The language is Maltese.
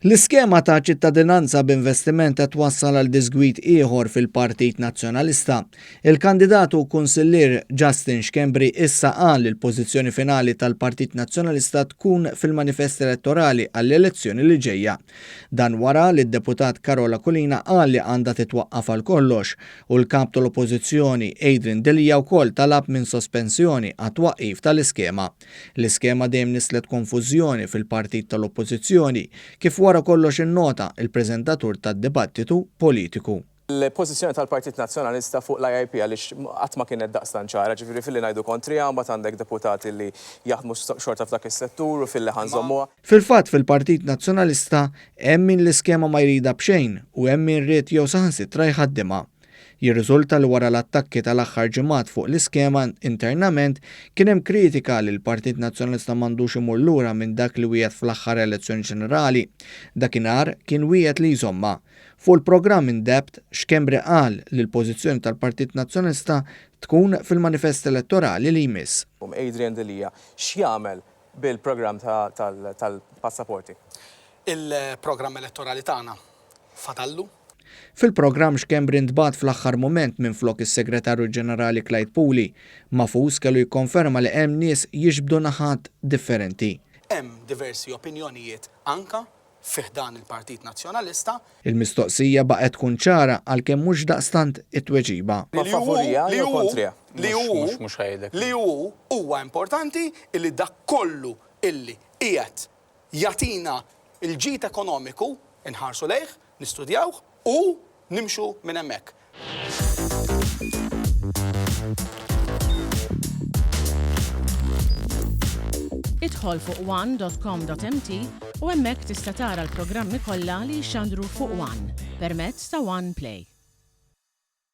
L-iskema ta' ċittadinanza b'investiment qed twassal għal diżgwid ieħor fil-Partit Nazzjonalista. Il-kandidat u kunsillier Justin Schembri issa qal li l-pożizzjoni finali tal-Partit Nazzjonalista tkun fil-manifest elettorali għall-elezzjoni li ġejja. Dan wara li d-Deputat Karol Aquilina qal li għandha titwaqqaf għal kollox u l-Kap tal-Oppożizzjoni Adrian Delia wkoll talab minn sospensjoni għat-twaqqif tal-iskema. L-iskema dejjem nisslet konfużjoni fil-partit tal-Oppożizzjoni, kif wara kollox innota l-preżentatur tad-dibattitu politiku. L-pożizzjoni tal-Partit Nazzjonalista fuq l-IIP għaliex qatt ma kienet daqstant ċara, ġifieri filli ngħidu kontriha mbagħad għandek deputati li jaħdmu xorta f'dak is-settur u filli ħa nżommuha. Fil-fatt fil-Partit Nazzjonalista hemm min l-iskema ma jridha b'xejn u hemm min ried jew saħansitra jħaddimha. Jirriżulta li wara l-attakki tal-aħħar ġimgħat fuq l-iskema internament kien hemm kritika li l-Partit Nazzjonalista m'għandux imur lura minn dak li wiegħed fl-aħħar elezzjoni ġenerali. Dakinhar kien wiegħed li jżommha. Fuq il-programm In Depth, Schembri qal li l-pożizzjoni tal-Partit Nazzjonalista tkun fil-manifest elettorali li jmiss. Adrian Delia x'jagħmel bil-programm tal-passaporti? Il-programm elettorali tagħna fadallu. Fil-programm Schembri ntbagħat fl-aħħar mument minflok is-Segretarju Ġenerali Clyde Puli. Mahfouz kellu jikkonferma li hemm nies jixbdu naħat differenti. Hemm diversi opinjonijiet anka fi ħdan il-Partit Nazzjonalista. Il-mistoqsija baqgħet tkun ċara għalkemm mhux daqstant it-tweġiba. Ma favuriha jew kontriha? Li hu, li hu, huwa importanti illi dak kollu illi qiegħed jagħtina l-ġid ekonomiku nħarsu lejh, nistudjawh u nimxu minn hemmhekk. Idħol fuq one dot com dot mt u hemmhekk tista' tara l-programmi kollha li jixxandru fuq one permezz ta' One Play.